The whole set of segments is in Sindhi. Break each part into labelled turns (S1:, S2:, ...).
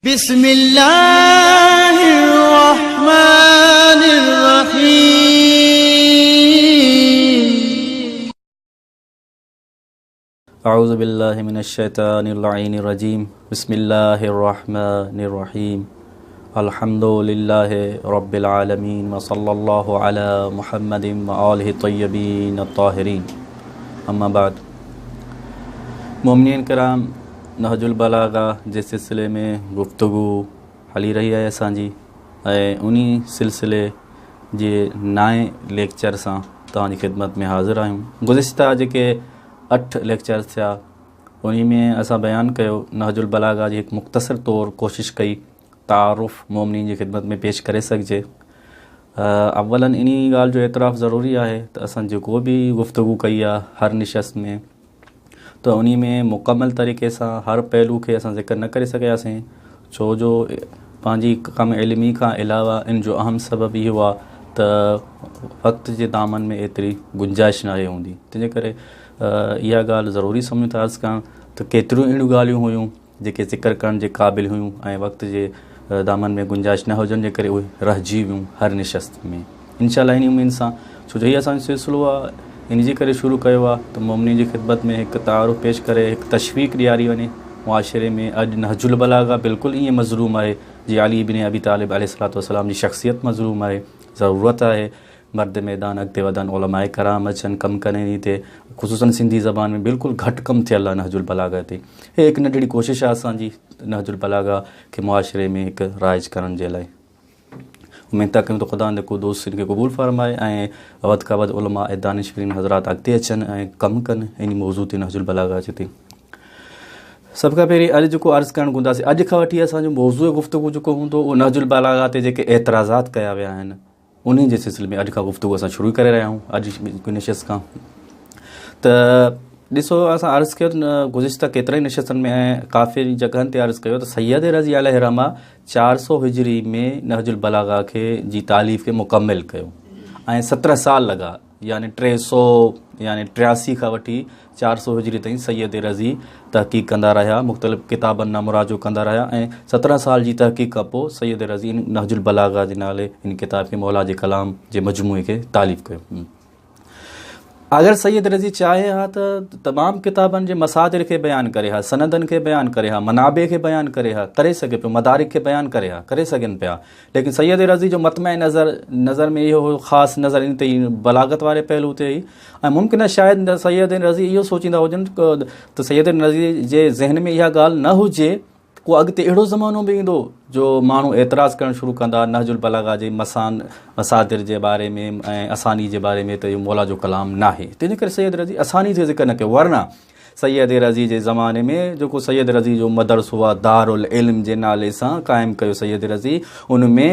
S1: بسم الله الرحمن الرحيم.
S2: اعوذ بالله من الشيطان اللعين الرجيم بسم الله الرحمن الرحيم الحمد لله رب العالمين وصلى الله على محمد وآله الطيبين الطاهرين اما بعد مؤمنين ڪرام نهج البلاغه جي سلسلي ۾ گفتگو هلي رهي آهي اسان جي ۽ انهي سلسلي جي نائين ليڪچر سان توهان جي خدمت ۾ حاضر آهيون. گذشته جيڪي اٺ ليڪچرز ٿيا انهي ۾ اسان بيان ڪيو نهج البلاغه جي هڪ مختصر طور ڪوشش ڪئي تعارف مومنين جي خدمت ۾ پيش ڪري سگهجي. اولا انهي ڳالهه جو اعتراف ضروري آهي ته اسان جيڪو به گفتگو ڪئي آهي هر نشست ۾ ته انهي ۾ مڪمل طريقي سان هر پهلو کي اسان ذڪر نه ڪري سگهياسين ڇو جو پنهنجي ڪم علمي کان علاوه ان جو اهم سبب اهو آهي ته وقت جي دامن ۾ ايتري گنجائش ناهي هوندي تنهنجي ڪري اها ڳالهه ضروري سمجهون ٿا عرض ڪرڻ ته ڪيتريون اهڙيون ڳالهيون هيون جيڪي ذڪر ڪرڻ جي قابل هيون ۽ وقت جي دامن ۾ گنجائش نه هجڻ جي ڪري اهي رهجي ويون هر نشست ۾ انشاء الله انهي اميد سان ڇو جو هي اسان جو سلسلو آهي ان جي ڪري شروع ڪيو آهي ته مومنين جي خدمت ۾ هڪ تعارف پيش ڪري هڪ تشويق ڏياري وڃي معاشري ۾ اڄ نهج البلاغه بلڪل ائين مظلوم آهي جي علي بن ابي طالب عليه الصلوة والسلام جي شخصيت مظلوم آهي ضرورت آهي مرد ميدان اڳتي وڌن علماء ڪرام اچن ڪم ڪن انهي تي خصوصا سنڌي زبان ۾ بلڪل گهٽ ڪم ٿيل آهي نهج البلاغه تي هي هڪ ننڍڙي ڪوشش آهي اسان جي نهج البلاغه کي معاشري ۾ هڪ رائج ڪرڻ جي لاء اميد ٿا ڪيون ته خدا قدوس ان کي قبول فرمائي ۽ وڌ کان وڌ علماء ۽ دانشورين حضرات اڳتي اچن ۽ ڪم ڪن انهي موضوع تي نهج البلاغه جي تي سڀ کان پهرين اڄ جيڪو عرض ڪرڻ گهنداسين اڄ کان وٺي اسان جو موضوع گفتگو جيڪو هوندو اهو نهج البلاغه تي جيڪي اعتراضات ڪيا ويا آهن انهي جي سلسلي ۾ اڄ کان گفتگو اسان شروع ڪري رهيا آهيون اڄ جي نشست کان ته ڏسو اسان عرض ڪيو ته گذشته ڪيترن ئي نشستن ۾ ۽ ڪافي جڳهن تي عرض ڪيو ته سيد رضي عليه رحمه 400 هجري ۾ نهج البلاغه کي جي تاليف کي مڪمل ڪيو ۽ 17 سال لڳا يعني ٽي سو يعني ٽياسي کان وٺي 400 هجري تائين سيد رضي تحقيق ڪندا رهيا، مختلف ڪتابن ڏانهن مراجعو ڪندا رهيا ۽ 17 سال جي تحقيق کان پوء سيد رضي ان نهج البلاغه جي نالي ان ڪتاب کي مولا جي ڪلام جي مجموعي کي تاليف ڪيو. اگر سيد رضي چاهي ها ته تمام ڪتابن جي مصادر کي بيان ڪري ها، سندن کي بيان ڪري ها، منابع کي بيان ڪري ها، ڪري سگهي پيو، مدارڪ کي بيان ڪري ها، ڪري سگهن پيا. ليڪن سيد رضي جو مطمع نظر نظر ۾ اهو هو خاص نظر ان تي بلاغت واري پهلو تي هئي ۽ ممڪن آهي شايد سيد رضي اهو سوچيندا هجن ته سيد رضي جي ذهن ۾ اها ڳالهه نه هجي ڪو اڳتي اهڙو زمانو به ايندو جو ماڻهو اعتراض ڪرڻ شروع ڪندا نهج البلاغه جي مسان مصادر جي باري ۾ ۽ اساني جي باري ۾ ته اهو مولا جو ڪلام ناهي تنهنجي ڪري سيد رضي اساني جو ذڪر نه ڪيو ورنه سيد رضي جي زماني ۾ جيڪو سيد رضي جو مدرسو آ دارالعلم جي نالي سان قائم ڪيو سيد رضي ان ۾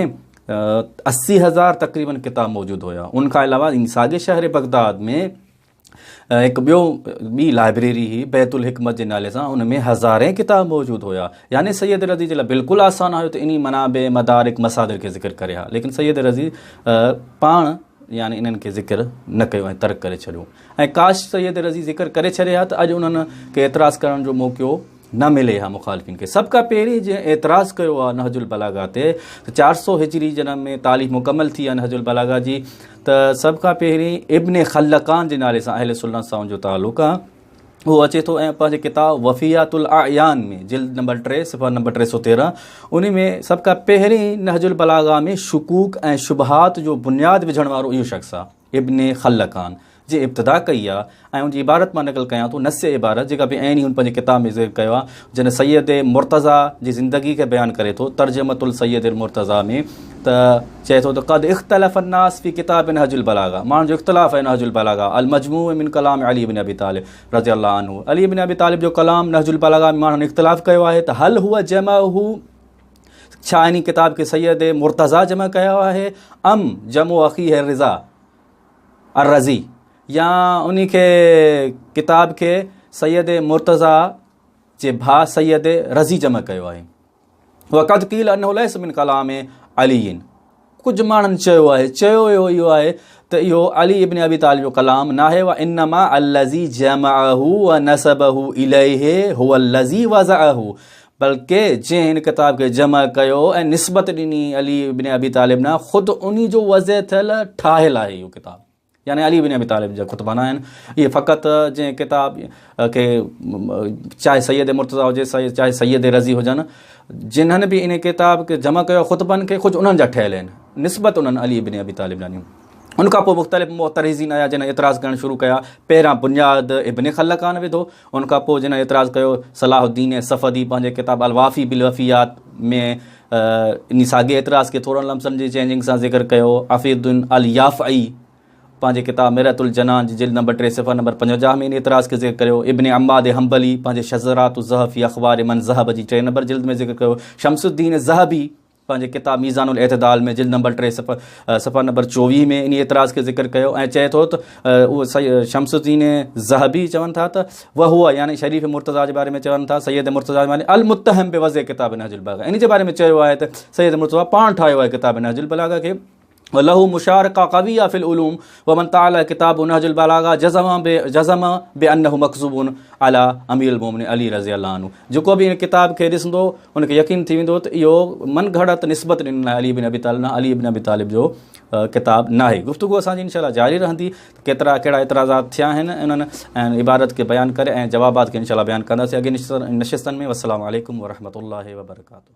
S2: 80 هزار تقريبن ڪتاب موجود هيا ان کان علاوه ان ساڳي شهر بغداد ۾ هڪ ٻيو ٻي لائبريري هئي بيت الحڪمت جي نالي سان ان ۾ هزارين ڪتاب موجود هيا يعني سيد رضي جي لاء بلڪل آسان هيو ته انهي منابع مدارڪ مصادر کي ذڪر ڪري ها ليڪن سيد رضي پاڻ يعني انهن کي ذڪر نه ڪيو ۽ ترڪ ڪري ڇڏيو ۽ ڪاش سيد رضي ذڪر ڪري ڇڏي ها ته اڄ انهن کي اعتراض ڪرڻ جو موقعو نه ملي ها مخالفين کي سڀ کان پهرين جنهن اعتراض ڪيو آهي نهج البلاغه تي ته 400 هجري جنم ۾ تاليف مڪمل ٿي آهي نهج البلاغه جي ته سڀ کان پهرين ابن خلقان جي نالي سان اهل سنت سان ان جو تعلق آهي هو اچي ٿو ۽ پنهنجي ڪتاب وفيات الاعيان ۾ جلد نمبر 3 صفحه نمبر 313 ان ۾ سڀ کان پهرين نهج البلاغه ۾ شڪوڪ ۽ شبهات جو بنياد وجهڻ وارو اهو شخص آهي ابن خلقان جي ابتدا ڪئي آ ۽ ان جي عبارت مان نقل ڪيان ٿو نص عبارت جيڪا به عيني هن پنهنجي ڪتاب ۾ ذڪر ڪيو آ جنھن سيد مرتضيٰ جي زندگي کي بيان ڪري ٿو ترجمة السيد المرتضيٰ ۾ ته چئي ٿو ته قد اختلف الناس في ڪتاب نهج البلاغه ماڻهن جو اختلاف آهي نهج البلاغه المجموع من ڪلام علي بن ابي طالب رضي الله عنه علي بن ابي طالب جو ڪلام نهج البلاغه ۾ ماڻهن اختلاف ڪيو آهي ته هل هو جمعه ڇا انهي ڪتاب کي سيد مرتضيٰ جمع ڪيو آهي ام جمع اخيه الرضا الرضي يا انهي کي ڪتاب کي سيد مرتضيٰ جي ڀاء سيد رضي جمع ڪيو آهي وقد قيل انه ليس من ڪلام علي ڪجهه ماڻهن چيو آهي، چيو ويو اهو آهي ته اهو علي ابن ابي طالب جو ڪلام ناهي وانما الذي جمعه ونسبه اليه هو الذي وضعه. بلڪه جنهن هن ڪتاب کي جمع ڪيو ۽ نسبت ڏني علي ابن ابي طالب ڏانهن خود انهي جو وضع ٿيل ٺاهيل آهي اهو ڪتاب يعني علي بن ابي طالب جا خطبا نه آهن اهي فقط جنهن ڪتاب کي چاهي سيد مرتضيٰ هجي چاهي سيد رضي هجن جنهن به ان ڪتاب کي جمع ڪيو خطبن کي ڪجهه انهن جا ٺهيل آهن نسبت انهن علي بن ابي طالب ڏانهن ان کان پوء مختلف معترضين آيا جن اعتراض ڪرڻ شروع ڪيا پهريان بنياد ابن خلقان وڌو ان کان پوء جن اعتراض ڪيو صلاح الدين صفدي پنهنجي ڪتاب الوافي بالوفيات ۾ انهي ساڳئي اعتراض کي ٿورن لفظن جي چينجنگ سان ذڪر ڪيو. عفي الدين اليافعي پنهنجي ڪتاب مرأة الجنان جي جلد نمبر 3 صفحه نمبر 55 ۾ انهي اعتراض کي ذڪر ڪيو. ابن عماد حنبلي پنهنجي شذرات الذهب في اخبار من ذهب جي 3 نمبر جلد ۾ ذڪر ڪيو. شمس الدين ذهبي پنهنجي ڪتاب ميزان الاعتدال ۾ جلد نمبر 3 صفحه نمبر 24 ۾ انهي اعتراض کي ذڪر ڪيو ۽ چئي ٿو ته اهو شمس الدين ذهبي چون ٿا ته وهو يعني شريف مرتضيٰ جي باري ۾ چون ٿا سيد مرتضيٰ جي باري المتهم بوضع ڪتاب نهج البلاغه ان جي باري ۾ چيو آهي ته سيد مرتضيٰ پاڻ ٺاهيو آهي ڪتاب نهج البلاغه کي وله مشارڪه قويه في العلوم ومن تعالى كتاب نهج البلاغه جزم جزم بانه مڪذوب على امير المومنين علي رضي الله عنه جيڪو به ان ڪتاب کي ڏسندو ان کي يقين ٿي ويندو ته اهو من گهڙت نسبت ڏنل آهي علي بن ابي طالب علي بن ابي طالب جو ڪتاب ناهي. گفتگو اسان جي انشاء الله جاري رهندي ته ڪيترا ڪهڙا اعتراضات ٿيا آهن انهن ۽ عبارت کي بيان ڪري ۽ جوابات کي انشاء الله بيان ڪنداسين اڳين نشستن ۾ والسلام عليڪم ورحمة الله وبرڪاته.